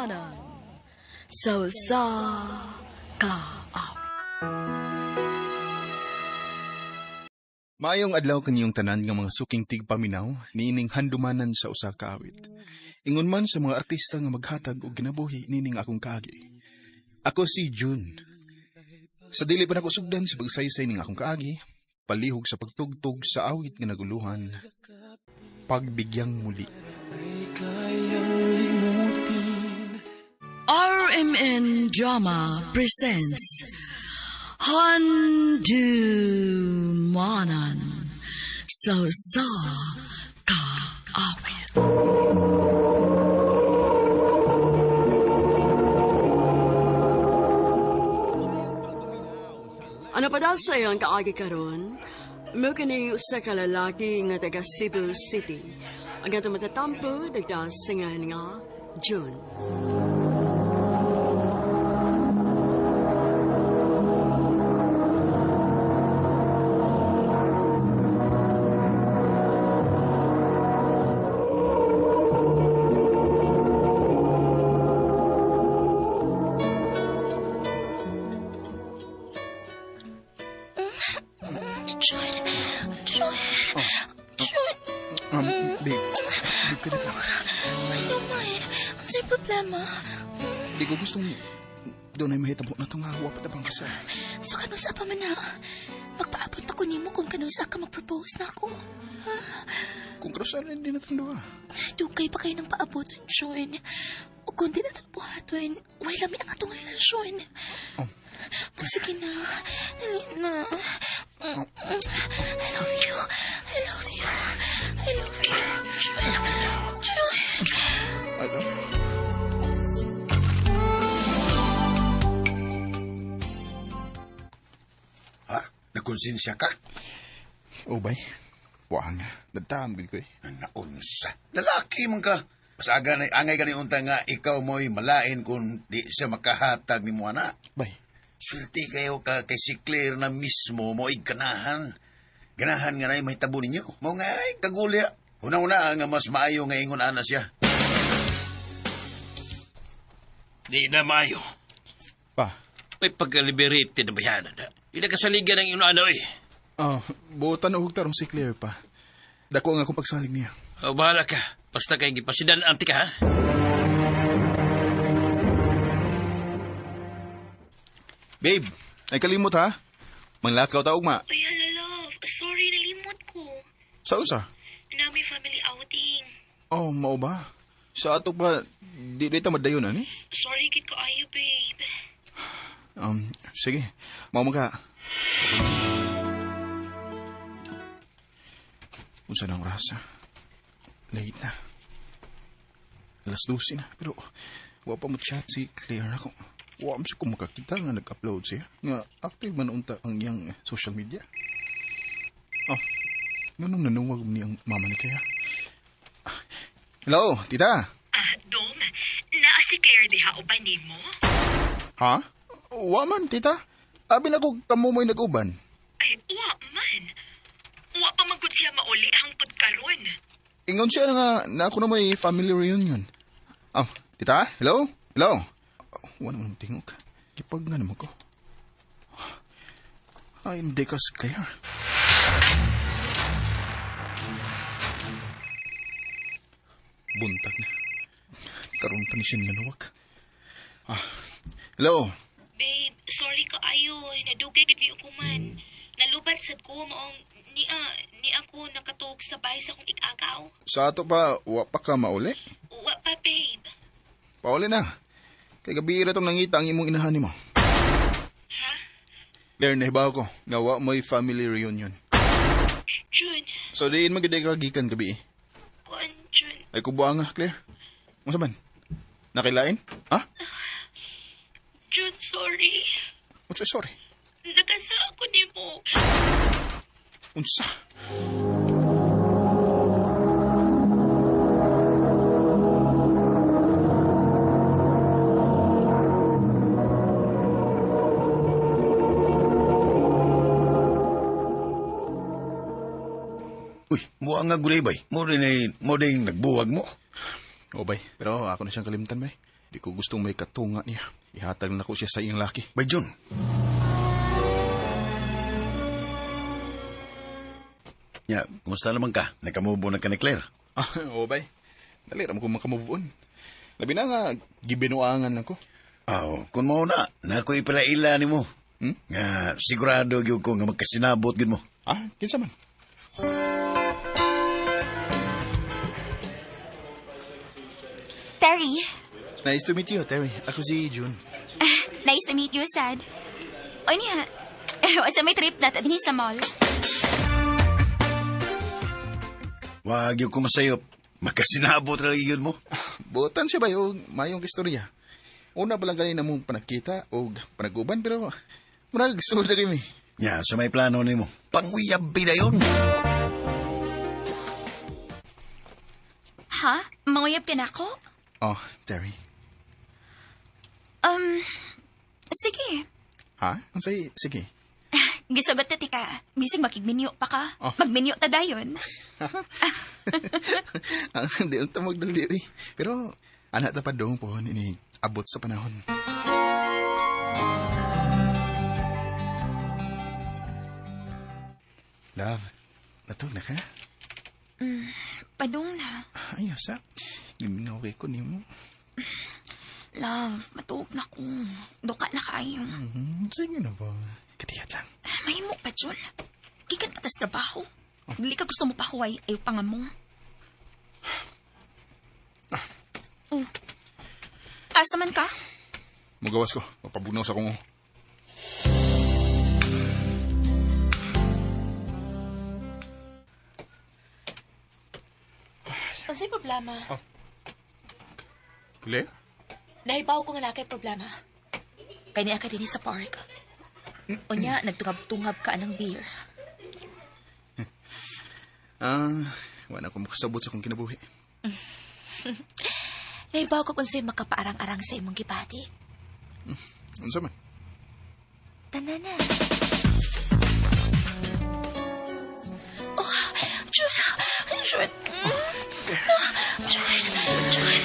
Handumanan sa usa ka awit. Maayong adlaw kaniyong tanan nga mga suking tigpaminaw niining handumanan sa usa ka awit. Ingon man sa mga artista nga maghatag og ginabuhi niining akong kaagi. Ako si June. Sa dili pa nako sugdan sa pagsaysay ning akong kaagi, palihog sa pagtugtog sa awit nga naguluhan, Pagbigyang Muli. RMN Drama presents Handumanan sa usa ka awit. Ano pa daw sa'yo ang kaagi karon? Mo kini usa ka lalaki nga taga Cebu City. Ang atong matatampo nagdasingan nga June. John, John, John, Babe, babe ka dito. ano man? Ang sa'yo problema? Di ko gustong doon ay mahitabo na itong hawa patabang kasal. So kanusa pa man na? Magpaabot ako nimo kung kanusa ka mag-propose na ako. Kung kasal, hindi na itong duha. Dugay pa kayo ng paaboton, John. O kung di na itong buhaton, way lami ang atong relasyon. Oh. Sige na, dali na. I love you. I love you. I love you. John. John. I love you. Ha? Nagkonsensya ka? Oh, bay. Buang nga. Nagtaam gid ko eh. Naunsa. Lalaki man ka. Mas aga na, angay ka ni unta nga ikaw mo'y malain kung di siya makahatag ni mo ana. Bay, Swerte kayo ka kay si Claire na mismo mo'y ganahan. Ganahan nga na'y mahitabo ninyo. Mo nga ay kagulya. Una-una nga mas maayo nga ingon ana siya. Di na maayo. pa. May pagka-liberated na bayanan na. Di na kasaligan ang ino ano eh. Oh, buotan og tarong si Claire pa. Dako ang akong pagsalig niya. O, bahala ka. Basta kay gipasidan anti ka, ha? Babe, ay kalimot ha. Manglakaw ta ugma. Ay, hala, love. Sorry, nalimot ko. Sa unsa? Nami family outing. Oh, mao ba? Sa ato pa, di ta madayon ani? Sorry, kid ko ayo, babe. Sige. Mao man ka. Unsa na ang oras? Late na. 12:00 na. Pero wa pa mo chat si Claire ako. Wa mo siya kung makakita nga nag-upload siya. Nga active man unta ang iyang social media. Oh, nganong nanuwag ni ang mama ni Claire? Ah, hello, tita. Ah, Dong, naa si Claire diha uban nimo? Ha? Wa man, tita. Abi na ko kamo mo'y nag-uban. Ay, wa man. Wa pa man gud siya mauli hangtod karon. Ingon siya na nga na ako na may family reunion. Ah, tita? Hello? Hello? Oh, wala naman tingog. Kipag nga naman ko. Ay, hindi ka si Claire. Buntag na. Karoon pa ni siya nanuwag. Ah, hello? Babe, sorry ko ayo. Nadugay gid ko man. Nalubat sad ko maong niya ni ako nakatuog sa bahay sa akong ikagaw. Sa ato pa, wa pa ka mauli? Wa pa, babe. Pauli na. Kay gabi ra tong nangita ang imong inahan nimo. Ha? Claire, nahibaw ko. Nga wa mo'y family reunion. June, So diin man gid ka gikan gabi. kuan June. Ay kubuha nga, Claire. Unsa man? Nakilain? Ha? June, sorry. Unsa sorry? Nakasa ako nimo. Unsa? Uy, mo nga gulay bay. Mo rin ay, mo rin nagbuwag mo. O bay, pero ako na siyang kalimtan bay. Di ko gustong may katunga niya. Ihatag na ko siya sa iyang laki. Bay, Jun. Ya, kumusta naman ka? Nakamubo na ka ni Claire. Ah, oo, bay. Dali ra mo ko makamove on. Labi na nga, gibinuangan lang ko. Aw, kung mao na, na ako'y palaila ni mo. Hmm? Nga, sigurado gyud ko nga magkasinabot gyud mo. Ah, kinsa man? Terry, Nice to meet you, Terry. Ako si June. nice to meet you, Sad. O niya, sa may trip na dinhi sa mall. Wag gyud ko masayop. Magkasinabot ra lagi gyud mo. Buotan siya ba yung mayong istorya? Una pa lang kanina mong panagkita o panaguban pero murag sud na kami. Ya, sa may plano nimo. Panguyab yun. Ha? Manguyab ka na ako? Oh, Terry. Sige. Ha? Unsay sige. Gisugot na tika. Bisig makigminyo pa ka. Oh. Magminyo ta dayon. Ang di lang ta magdali eh. Pero anak ta pa dong po ini abot sa panahon. Love, natug na ka? Padong na. Ay, asa. Gimingaw kay ko nimo. Love, matuog na ko. Duka na kaayo. Sige na ba? Katiyat lang. Mahimo pa, Jun. Gikan pa tas trabaho. Dili ka gusto mo pahuway, ayaw pa nga mo. Oh. Asa man ka? Mugawas ko. Mapabugnaw sa kong. Unsay problema? Claire? Nahibaw ko nga naa kay problema. Kay niya ka dinhi sa park. Unya, nagtungab-tungab ka anang beer. Ah, wala ko makasabot sa akong kinabuhi. Nahibaw ko kung sa'yo makapaarang-arang sa imong gibati. Unsa man? Tanan na. Oh, Jun! Jun! Jun! Jun!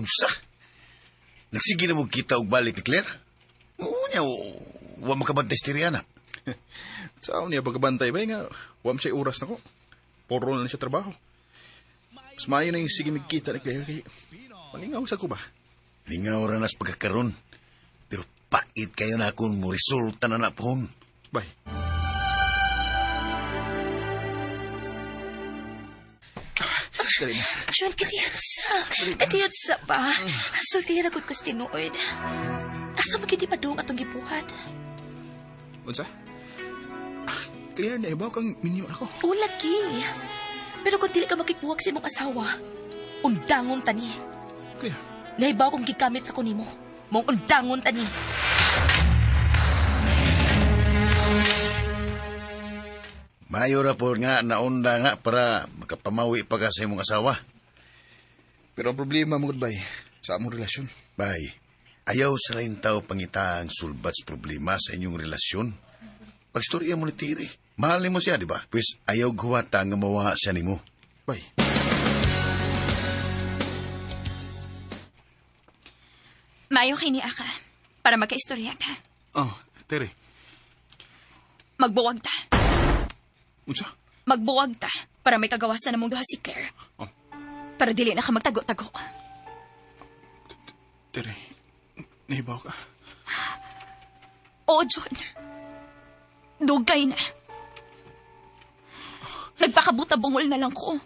Unsa? Nagsige na mo kita og balik ni Claire? Oo niya, wa makabantay si Tiriana. Sa niya pagkabantay ba nga, wa man siya oras na ko. Puro na siya trabaho. Mas maayo na yung sige magkita ni Claire kay malingaw sa ko ba? Lingaw ra nas pagkakaron. Pero pait kayo na akong mo resulta na na pohon. Bye. Dali na. Jun, katiyot sa. Katiyot sa ba? Sultihan ako ko sa tinuod. Asa ba gid pa dong atong gibuhat? Unsa? Claire, naibaw kang minyo ako. O, lagi. Pero kung dili ka makikuwag sa imong asawa, undangon tani. Claire, Nahibaw kong gigamit ako nimo. Mong undangon tani. Mayo ra po nga naunda nga para makapamawi pa ka sa imong asawa. Pero ang problema mo, bay, sa among relasyon. Bay, ayaw sa lain tao pangita ang sulbat sa problema sa inyong relasyon. Pagstorya mo ni Tiri. Mahal nimo siya, di ba? Pues ayaw guwata nga mawa siya nimo. Bay, Mayo kay ni Aka. Para magkaistorya ta. Oh, Terry. Magbuwag ta. Unsa? Magbuwag ta. Para may kagawasan namong duha si Claire. Oh. Para dili na ka magtago-tago. Terry, nahibaw ka. Oo, John. Dugay na. Nagpakabuta bungol na lang ko.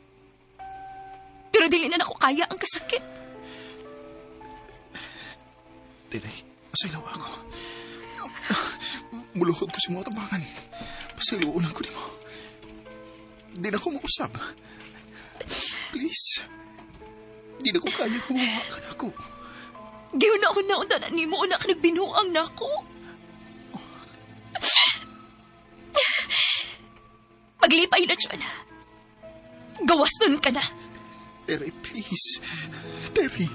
Pero dili na nako kaya ang kasakit. Terry, pasaylaw ako. Muluhod ko si mga tabangan. Pasaylaw ko nimo. Di na ko mausab. Please. Di na ko kaya kumuha ka na ako. Giuna-una na nimo una ka nagbinuang nako. Maglipay na, John. Gawas nun ka na. Terry, please. Terry.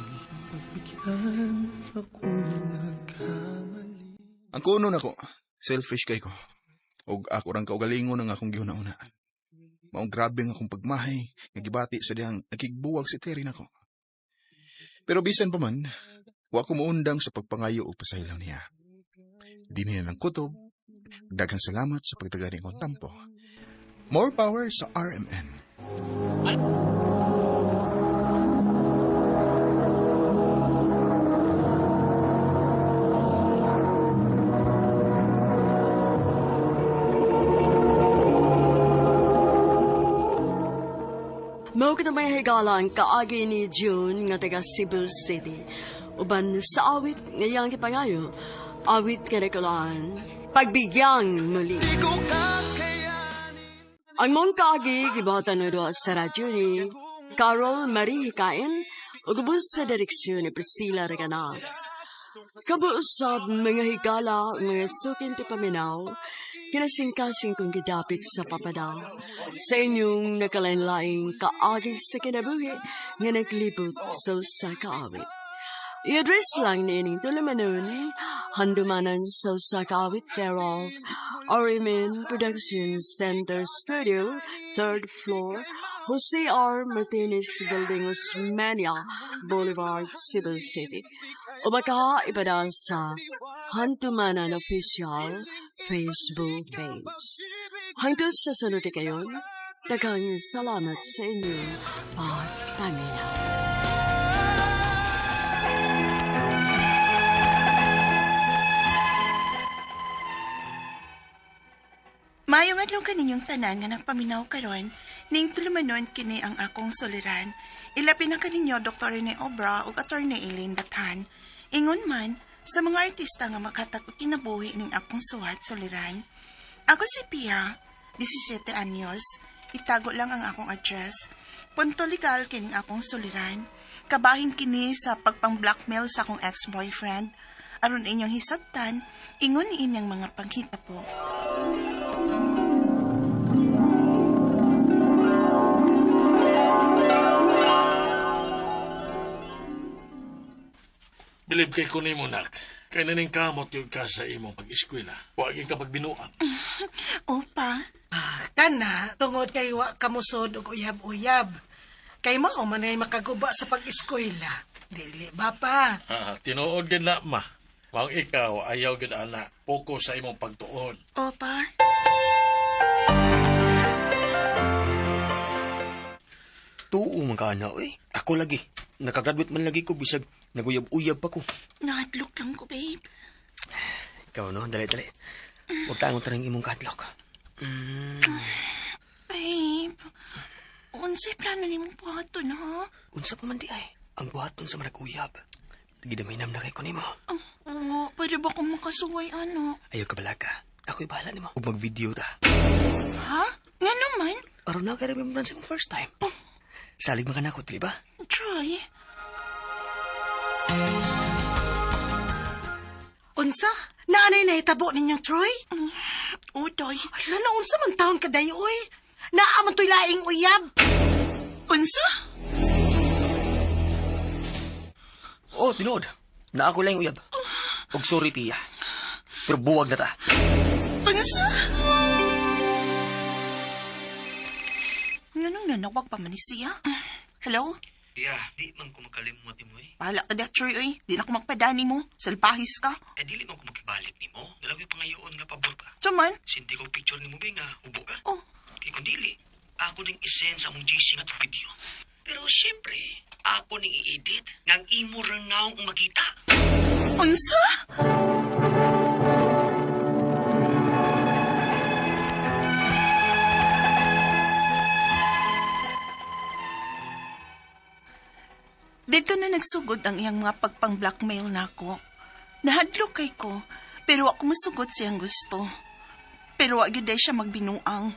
Ang kuno nako, selfish kay ko. Og ako rang kaugalingon ang akong gihuna-una. Maong grabe nga akong pagmahay nga gibati sa dihang nagkigbuwag si Terry nako. Pero bisan pa man, wa ko muundang sa pagpangayo og pasaylo niya. Di niya ng kutob. Daghang salamat sa pagtagani kong tampo. More power sa RMN. Mao kita may higala ang kaagi ni June nga taga Cebu City. Uban sa awit nga iyang gipangayo, awit nga nakulaan, pagbigyang muli. Ang mong kaagi gibuhatan na doon sa radyo ni Carol Marie Hikain ug ubos sa direksyon ni Priscilla Reganas. Kabuusab mga higala, mga sukin ti paminaw, kinasingkasing kong gidapit sa papada, sa inyong nakalain-laing kaagi sa kinabuhi nga naglibot sa usa ka awit. I-address lang ni ining tulumanon, handumanan sa usa ka awit thereof, RMN Production Center Studio, 3rd floor, Jose R. Martinez Building, Osmeña Boulevard, Cebu City. O baka ipada sa Hantumanan Official Facebook page. Hangtod sa sunod kayon, daghang salamat sa inyong pagpaminaw. Maayong adlaw kaninyong tanan nga nagpaminaw karon, ning tulumanon kini ang akong suliran. Ilabi na kaninyo Dr. Rene Obra ug Attorney Elaine Batan. Ingon man sa mga artista nga makatag og kinabuhi ning akong suwat suliran. Ako si Pia, 17 anyos. Itago lang ang akong address. Punto legal kining akong suliran. Kabahin kini sa pagpang-blackmail sa akong ex-boyfriend. Aron inyong hisabtan, ingon ni inyang mga panghitabo. Bilib kay kunin mo, nak. Kay naning kamot yung ka sa imong pag-eskwela. Huwag ka pagbinuang. Opa, Kana, tungod kay wa kamusod og uyab-uyab. Kay mao man ay makaguba sa pag-eskwela. Dili ba pa? Ah, tinuod gid na, ma. Maong ikaw, ayaw gid ana. Focus sa imong pagtuon. Opa. Tuo man ka na, oy. Ako lagi. Nakagraduate man lagi ko bisag naguyab-uyab pa ko. Nahadlok lang ko, babe. Ikaw no, dali dali. Huwag tangon tanang imong kadlok. Babe, unsay plano nimo buhaton, ha? Unsa pa man di ay ang buhaton sa mga naguyab. Gidaminam na kay ko nimo. Oo, pwede ba kong makasuway, ano? Ayaw ka balaga. Ako'y bahala nimo. Ug mag-video ta. Ha? Nga naman? Aron na kay remembrance mo first time. Salig man ka nako, dili ba? Try. Unsa? Naanay nahitabo ninyo, Troy? Utoy. Ala na, unsa man taon ka dayo, oy? Naa man to'y laing uyab. Unsa? Oh, tinuod. Na ako lang uyab. Ug sorry, Pia. Pero buwag na ta. Unsa? Nganong nanawag pa man ni siya? Hello? Pia, di man ko makalimot nimo eh. Bahala ka da, Troy, oy. Di na ko magpadani mo. Salpahis ka. Eh, dili man ko makibalik nimo. Dalawi pa ngayon nga pabor pa. Tuman? Sindi ko picture nimo ba nga hubo ka. Oh. Kay kung dili, ako ning isend sa among GC nga video. Pero siyempre, ako ning i-edit ngang imo rang naong ang makita. Unsa? Dito na nagsugod ang iyang mga pagpang-blackmail nako. Nahadlok kay ko, pero ako masugot siyang gusto. Pero wa gyud siya magbinuang.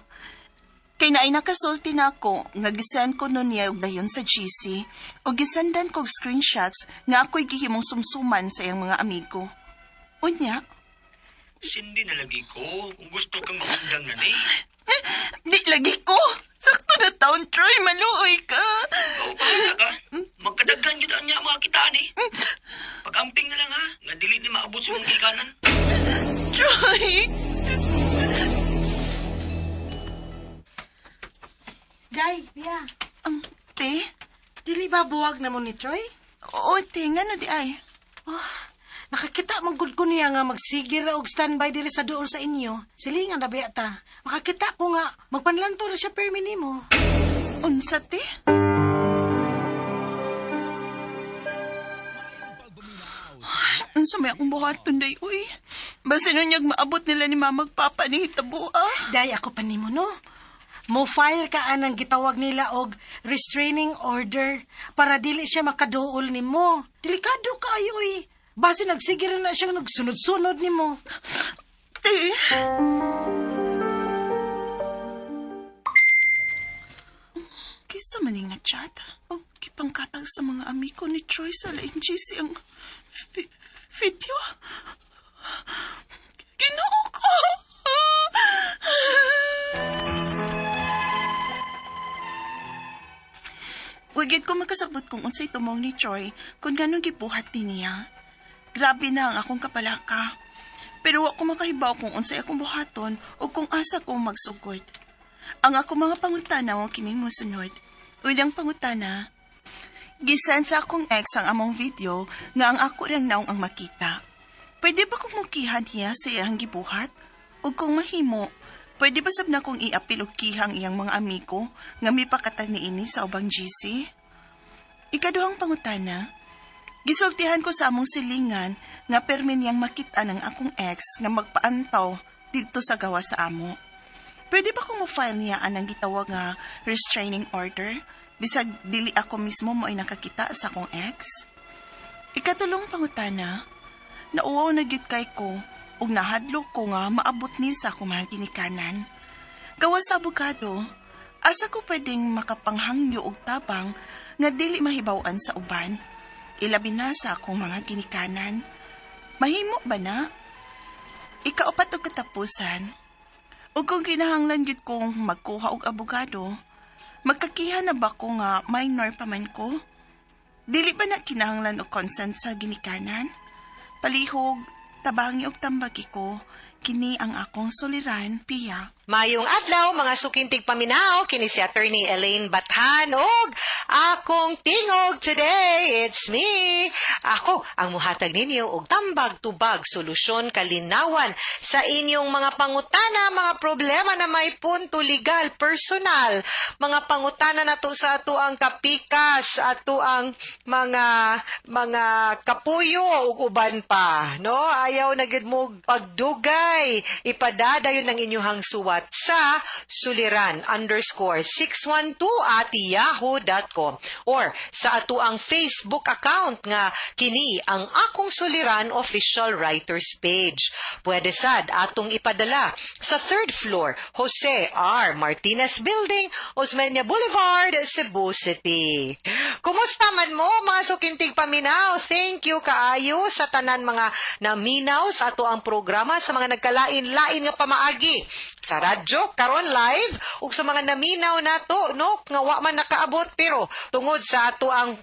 Kay naay nakasulti na ako, nga gisend ko nun niya og dayon sa GC, o gisendan ko og screenshots nga ako'y gihimong sumsuman sa iyang mga amigo. Unya, Sindi na lagi ko kung gusto kang maundang na ni. di lagi ko! Sakto na taon, Troy, maluoy ka! Oo, bahala ka. Magkadaghan yun ang niya mga kitaan eh. Pag-amping na lang ha, nga dili ni maabot sa mong gikanan. Troy! Day, Pia. Te? Dili ba buwag na mo ni Troy? Oo, te. Ngano di ay? Oh, nakakita man gud ko niya nga magsigir ra og standby diri sa duol sa inyo. Silingan ra biya ta. Makakita ko nga magpanlanto ra siya permi nimo. Unsa, te? Unsa may akong buhaton, day, uy. Basta nunyag maabot nila ni mama ug papa ning hitabo, ah. Day, ako pa nimo, no? Mo-file ka anang gitawag nila og restraining order para dili siya makaduol nimo. Delikado kaayo, uy. Basi nagsigir na siyang nagsunod-sunod nimo. Te! Kisa maning nag-chat? O gipangkatag sa mga amigo ni Troy sa laing GC ang video? Ginoo ko! Wagid ko makasabot kung unsay tumong ni Troy kung ganong gibuhat ni niya. Grabe na ang akong kapalaka. Pero wa ko makahibaw kung unsay akong buhaton o kung asa ko magsugod. Ang ako mga pangutana wa kining mosunod. Unang pangutana, gisan sa akong ex ang among video nga ang ako rang naong ang makita. Pwede ba kong mukihan niya sa iyang gibuhat? O kung mahimo, pwede ba sab na kong iapil og kihang iyang mga amigo nga mipakatag niini sa ubang GC? Ikaduhang pangutana, gisultihan ko sa among silingan nga permi niyang makita ng akong ex nga magpaantaw didto sa gawa sa amo. Pwede ba kong mo-file niya anang gitawag nga restraining order bisag dili ako mismo mo'y nakakita sa akong ex? Ikatulong pangutana, nauwaw na gyud kay ko ug nahadlok ko nga maabot ni sa akong mga ginikanan. Gawas sa abogado, asa ko pwedeng makapanghangyo og tabang nga dili mahibaw-an sa uban? Ilabi na sa akong mga ginikanan. Mahimo ba na? Ikaupat og katapusan. Ug kung kinahanglan gyud kong magkuha og abogado, magkakiha na ba ko nga minor pa man ko? Dili ba na kinahanglan og consent sa ginikanan? Palihog, tabangi og tambagi ko, kini ang akong suliran, Pia. Mayong adlaw mga sukintig paminaw kini si Attorney Elaine Bathan og akong tingog today, it's me. Ako ang muhatag ninyo og tambag-tubag solusyon kalinawan sa inyong mga pangutana, mga problema na may punto legal, personal, mga pangutana nato sa ato ang kapikas, ato ang mga kapuyo ug uban pa, no? Ayaw na gyud mo pagdugay, ipadadayon ang inyong suwat sa suliran_612@yahoo.com or sa ato ang Facebook account nga kini ang Akong Suliran Official Writers Page. Pwede sad atong ipadala sa 3rd floor, Jose R. Martinez Building, Osmeña Boulevard, Cebu City. Kumusta man mo mga sukintig paminaw? Thank you kaayo sa tanan mga naminaw sa ato ang programa sa mga nagkalain-lain nga pamaagi sa radyo karon live ug sa mga naminaw nato, no, nga wa man nakaabot pero tungod sa ato ang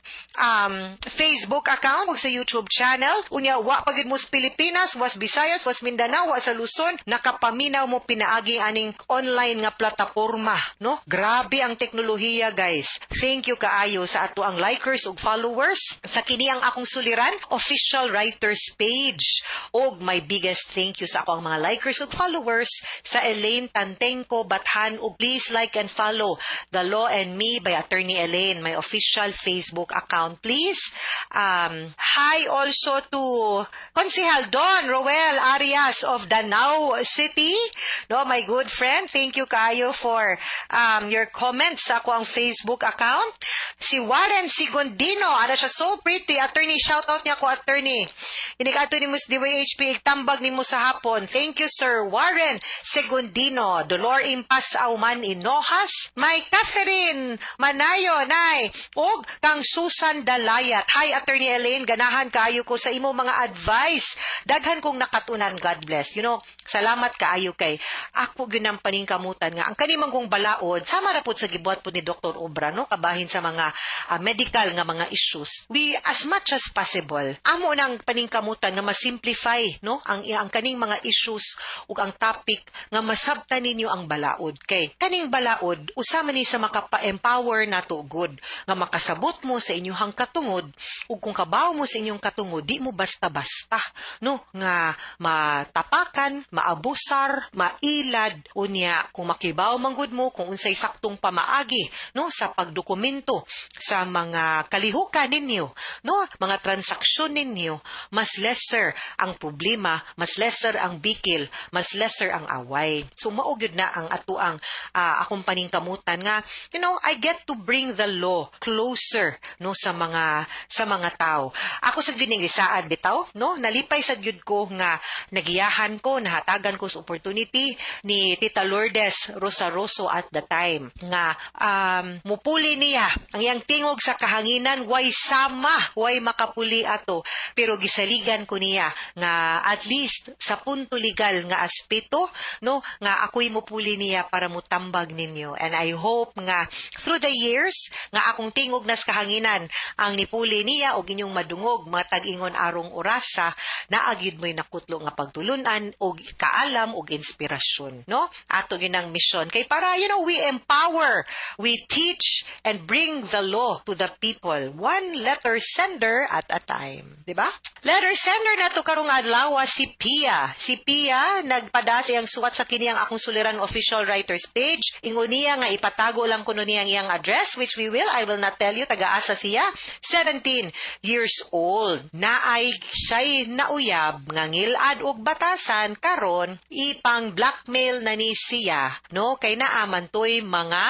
Facebook account ug sa YouTube channel, unya wa pa gid mo sa Pilipinas, was Visayas, was Mindanao, wa sa Luzon, nakapaminaw mo pinaagi aning online nga plataporma, no? Grabe ang teknolohiya, guys. Thank you kaayo sa ato ang likers ug followers sa kini ang Akong Suliran Official Writers Page, ug my biggest thank you sa ako ang mga likers ug followers sa Elaine Tantengco Bathan, ug please like and follow The Law and Me by Attorney Elaine, my official Facebook account, please. Hi also to Konsehal Don Roel Arias of Danao City, no, my good friend. Thank you kayo for your comments sa ako ang Facebook account. Si Warren Sigondino, ana siya, so pretty. Attorney, shout out niya ko, attorney. Inig-adto nimo sa DYHP, igtambag nimo sa hapon. Thank you, Sir Warren Segundino. Dolor Impas Auman Inohas. May Catherine Manayo, nay. Og kang Susan Dalayat. Hi, Attorney Elaine. Ganahan kaayo ko sa imo mga advice. Daghan kong nakatunan. God bless. You know, salamat kaayo kay ako gyud ang paningkamutan nga ang kanimang kong balaod sama ra pud sa gibuhat pud ni Dr. Obra, no, kabahin sa mga mga medical nga mga issues, we, as much as possible, amo nang paningkamutan nga ma-simplify, no, ang kaning mga issues ug ang topic nga masabtan ninyo ang balaod, kay kaning balaod usa man ni sa makapa-empower nato gud nga makasabot mo sa inyong katungod, ug kung kabaw mo sa inyong katungod, di mo basta-basta, no, nga matapakan, maabusar, mailad. Unya kung makibaw manggod mo kung unsay saktong pamaagi, no, sa pagdokumento sa mga kalihukan ninyo, no, mga transaksyon ninyo, mas lesser ang problema, mas lesser ang bikil, mas lesser ang away. So mao gyud na ang atuang akong paningkamutan nga I get to bring the law closer, no, sa mga tao. Ako sa gyud ning gisaad bitaw, no, nalipay sa gyud ko nga nagiyahan ko, nahatagan ko sa opportunity ni Tita Lourdes Rosaroso at the time nga mupuli niya ang iyang tingog sa kahanginan. Way sama, way makapuli ato, pero gisaligan ko niya nga at least sa punto legal nga aspeto, no, nga ako'y mupuli niya para mutambag ninyo. And I hope nga through the years nga akong tingog nas kahanginan ang nipuli niya og inyong madungog matag ingon arong orasa, naa gyud mo'y nakutlo nga pagtulunan og kaalam og inspirasyon, no? Ato gyud ang mission kay para we empower, we teach and bring the law to the people one letter sender at a time, di ba? Letter sender nato karong adlaw si Pia. Si Pia nagpada sa iyang suwat sa kini ang akong suliran official writers page. Ingon niya nga ipatago lang kuno niya ang iyang address, which we will I will not tell you taga-asa siya. 17 years old, naay siya'y nauyab nga ngilad og batasan, karon ipang blackmail na ni siya, no, kay naaman toy mga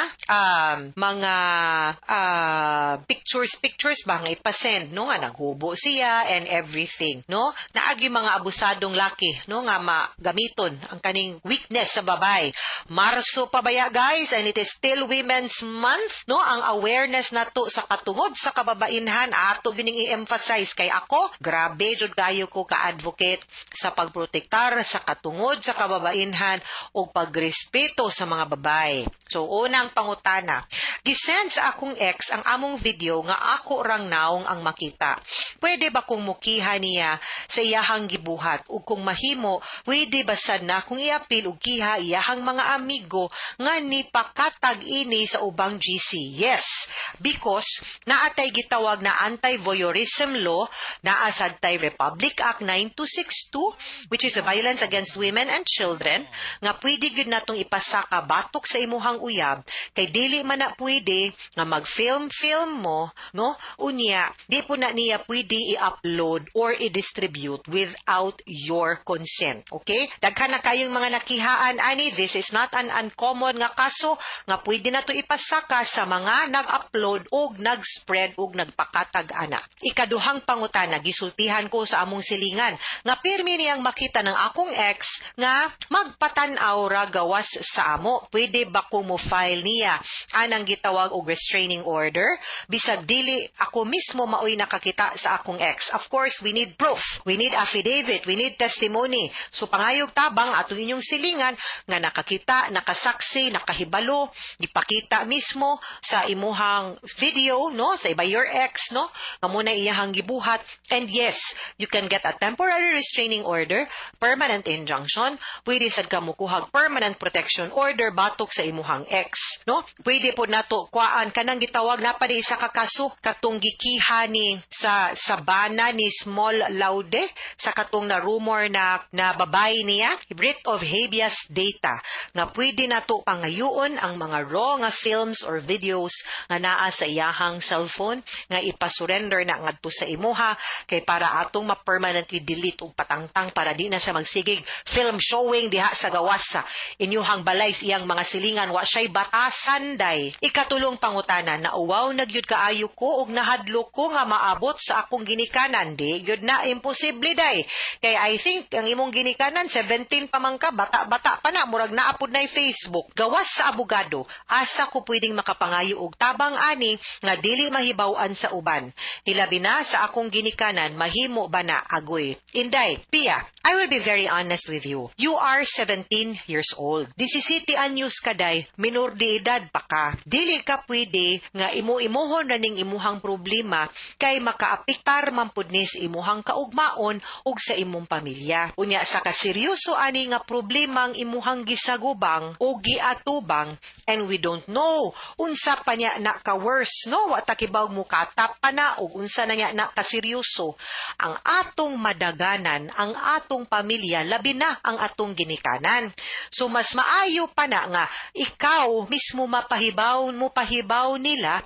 pictures pictures ba nga ipasend, no, nga naghubo siya and everything, no? Naagi mga abusadong laki, no, nga magamiton ang kaning weakness sa babay. Marso pa baya, guys, and it is still Women's Month, no? Ang awareness nato sa katungod sa kababainhan ato gining i-emphasize kay ako, grabe jud kayo ko ka-advocate sa pagprotektar sa katungod sa kababainhan o pagrespeto sa mga babay. So unang pangutana: gisend sa akong ex ang among video nga ako rang naong ang makita. Pwede ba kong mukiha niya sa iyahang gibuhat, ug kung mahimo, pwede ba sad na kung iapil og kiha iyahang mga amigo nga nipakatag ini sa ubang GC? Yes, because naatay gitawag na anti-voyeurism law, naa sad tay Republic Act 9262, which is a violence against women and children, nga pwede gyud natong ipasaka batok sa imuhang uyab, kay dili man na pwede nga mag-film film mo, no? Unya di po na niya pwede i-upload or i-distribute without your consent. Okay, daghan na kayong mga nakihaan ani. This is not an uncommon nga kaso nga pwede na to ipasaka sa mga nag-upload og nag-spread og nagpakatag ana. Ikaduhang pangutana: gisultihan ko sa among silingan nga pirmi niyang makita ng akong ex nga magpatan-aw ra gawas sa amo. Pwede ba ko mo file niya anang gitawag og restraining order bisag dili ako mismo maoy nakakita sa akong ex? Of course, we need proof, we need affidavit, we need testimony. So pangayog tabang atong inyong silingan nga nakakita, nakasaksi, nakahibalo, gipakita mismo sa imuhang video, no, sa iba your ex, no, nga mao na iyahang gibuhat. And yes, you can get a temporary restraining order, permanent injunction, pwede sad ka mokuhag permanent protection order batok sa imuhang ex, no? Pwede po nato kuhaan kanang gitawag na pa ni isa ka kaso katong gikiha ni sa bana ni Small Laude sa katong na rumor na babae niya, writ of habeas data, nga pwede nato pangayoon ang mga raw nga films or videos nga naa sa iyahang cellphone nga ipasurrender na ngadto sa imuha kay para atong ma-permanently delete og patangtang para di na siya magsigig film showing diha sa gawas sa inyuhang balay sa iyang mga silingan. Wa siya'y batasan day. Ikatulong pangutana: nauwaw na gyud kaayo ko. ko og nahadlok ko nga maabot sa akong ginikanan. Di gyud na imposible day. Kay I think ang imong ginikanan 17 pa man ka, bata-bata pa na, murag naapod na Facebook. Gawas sa abogado, asa ko pwedeng makapangayo og tabang ani nga dili mahibaw-an sa uban? Hilabi na sa akong ginikanan, mahimo ba na, agoy? Inday, Pia, I will be very honest with you. You are 17 years old. 17 anyos ka day, minor de edad pa ka. Dili ka pwede nga imo-imuhon ra ning imuhang problema kay makaapektar man pud ni sa imuhang kaugmaon ug sa imong pamilya. Unya sa kaseryoso ani nga problema ang imuhang gisagubang o giatubang, and we don't know unsa pa niya na ka worse, no? Wa ta kibaw mo katap pa na og unsa na niya na kaseryoso. Ang atong madaganan ang atong pamilya, labi na ang atong ginikanan. So mas maayo pa na nga ikaw mismo mapahibaw mo, pahibaw nila.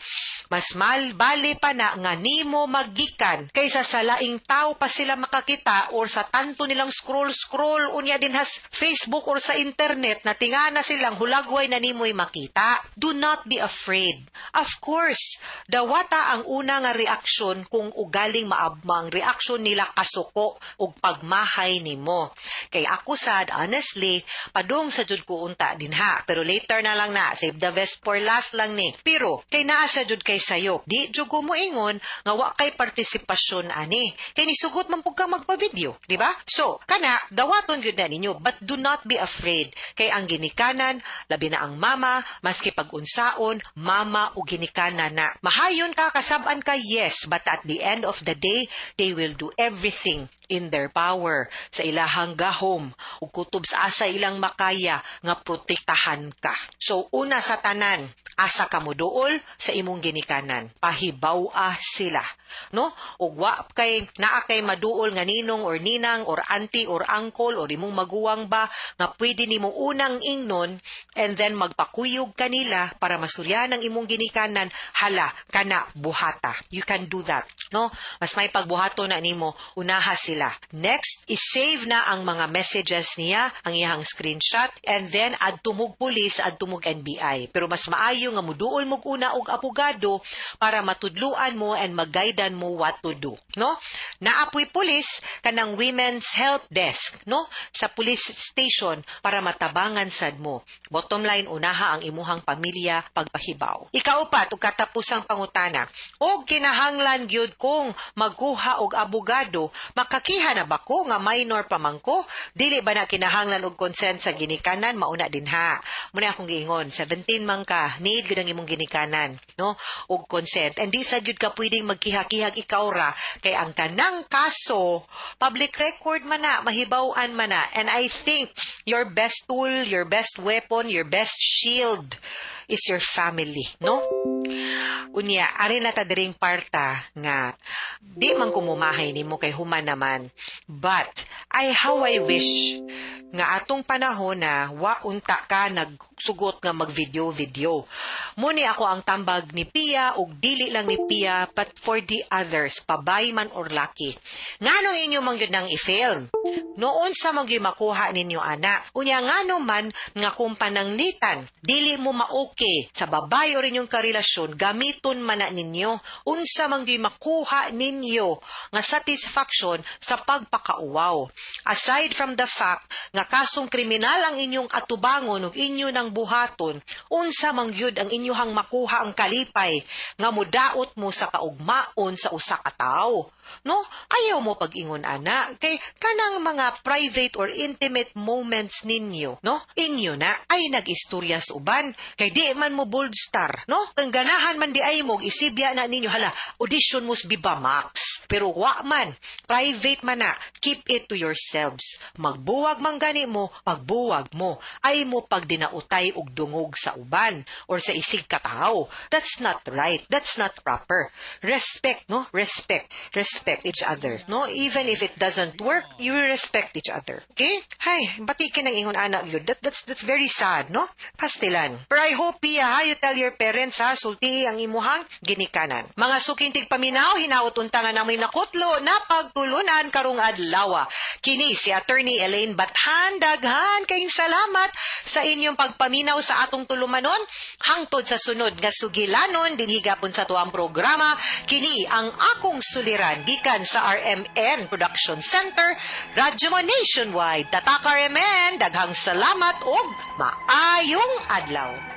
Mas mal bali pa na nga nimo maggikan kaysa sa laing tao pa sila makakita or sa tanto nilang scroll scroll unya din has Facebook or sa internet na tingana silang hulagway na nimoy makita. Do not be afraid. Of course, dawata ang una nga reaksyon kung ugaling maabma ang reaksyon nila, kasuko ug pagmahay nimo. Kay ako sad, honestly, padung sa jud ko unta dinha, pero later na lang na, save the best for last lang ni. Pero kay naa sa jud kay sayop, di jud ko moingon nga wa kay partisipasyon ani, kay nisugot man pud ka magpa-video, di ba? So kana dawaton gyud na ninyo, but do not be afraid, kay ang ginikanan, labi na ang mama, maski pag-unsaon, mama o ginikanan na. Mahayon ka, kasab-an ka, yes, but at the end of the day, they will do everything in their power, sa ilahang gahom ug kutob sa asa ilang makaya nga protektahan ka. So una sa tanan, asa ka moduol sa imong ginikanan, pahibaw-a sila, no? Ug wa kay naa kay maduol nga ninong or ninang or auntie or uncle or imong maguwang ba nga pwede nimo unang ingnon and then magpakuyog kanila para masuryan ang imong ginikanan, hala kana buhata. You can do that, no? Mas may pagbuhato na nimo, unaha sila. Next, i-save na ang mga messages niya, ang iyang screenshot, and then adto mog police, adto mog NBI. Pero mas maayo nga muduol mog una og abogado para matudluan mo and magaidan mo what to do, no? Naapoy police, kanang women's help desk, no, sa police station para matabangan sad mo. Bottom line, unaha ang imuhang pamilya pagpahibaw. Ikaupat ug katapusang pangutana: og kinahanglan gyud kong magkuha og abogado, makakiha na ba ko nga minor pa man ko? Dili ba na kinahanglan og consent sa ginikanan? Mauna din ha. Muna akong giingon, 17 man ka, need gyud ang imong ginikanan, no, og consent. And di sad gyud ka pwedeng magkiha-kihag ikaw ra, kay ang kanang kaso public record man na, mahibaw-an man na. And I think your best tool, your best weapon, your best shield is your family, no? Unya, ari na ta diring parta nga di man kumumahay nimo kay human naman. But I how I wish nga atong panahon na wa unta ka nagsugot nga mag-video video. Muni ako ang tambag ni Pia, ug dili lang ni Pia but for the others, babaye man or laki. Nganong inyo man gyud nang i-film? Noon sa man gyud makuha ninyo ana? Unya ngano man nga kung pananglitan dili mo ma-okay sa babae or inyong karelasyon, gamiton man na ninyo? Unsa man gyud makuha ninyo nga satisfaction sa pagpakauwaw? Aside from the fact nga kasong kriminal ang inyong atubangon ug inyo nang buhaton, unsa man gyud ang inyuhang makuha ang kalipay nga mudaot mo sa kaugmaon sa usa ka tawo? No, ayaw mo pag-ingon ana, kay kanang mga private or intimate moments ninyo, no, inyo na ay nag-istorya sa uban, kay di man mo bold star, no? Kang ganahan man di ay mo isibya na ninyo, hala, audition mo sa Viva Max, pero wa man, private man na, keep it to yourselves. Magbuwag man gani mo, pagbuwag mo, ay mo pagdinautay og dungog sa uban or sa isig katawo. That's not right, that's not proper. Respect, no? Respect, respect each other, no? Even if it doesn't work, you respect each other, okay? Hay, batikin ang ingon ana yun. That's very sad, no? Pastilan. Pero I hope, Pia, ha, you tell your parents, ha, sulti ang imuhang ginikanan. Mga suking tigpaminaw, hinaot unta nga namoy nakutlo na pagtulunan karong adlaw. Kini si Attorney Elaine Bathan, daghan kayong salamat sa inyong pagpaminaw sa atong tulumanon hangtod sa sunod nga sugilanon dinhi gapon sa tuang programa kini ang akong suliran gikan sa RMN Production Center, Radyo Mo Nationwide. Tatak RMN, daghang salamat ug maayong adlaw.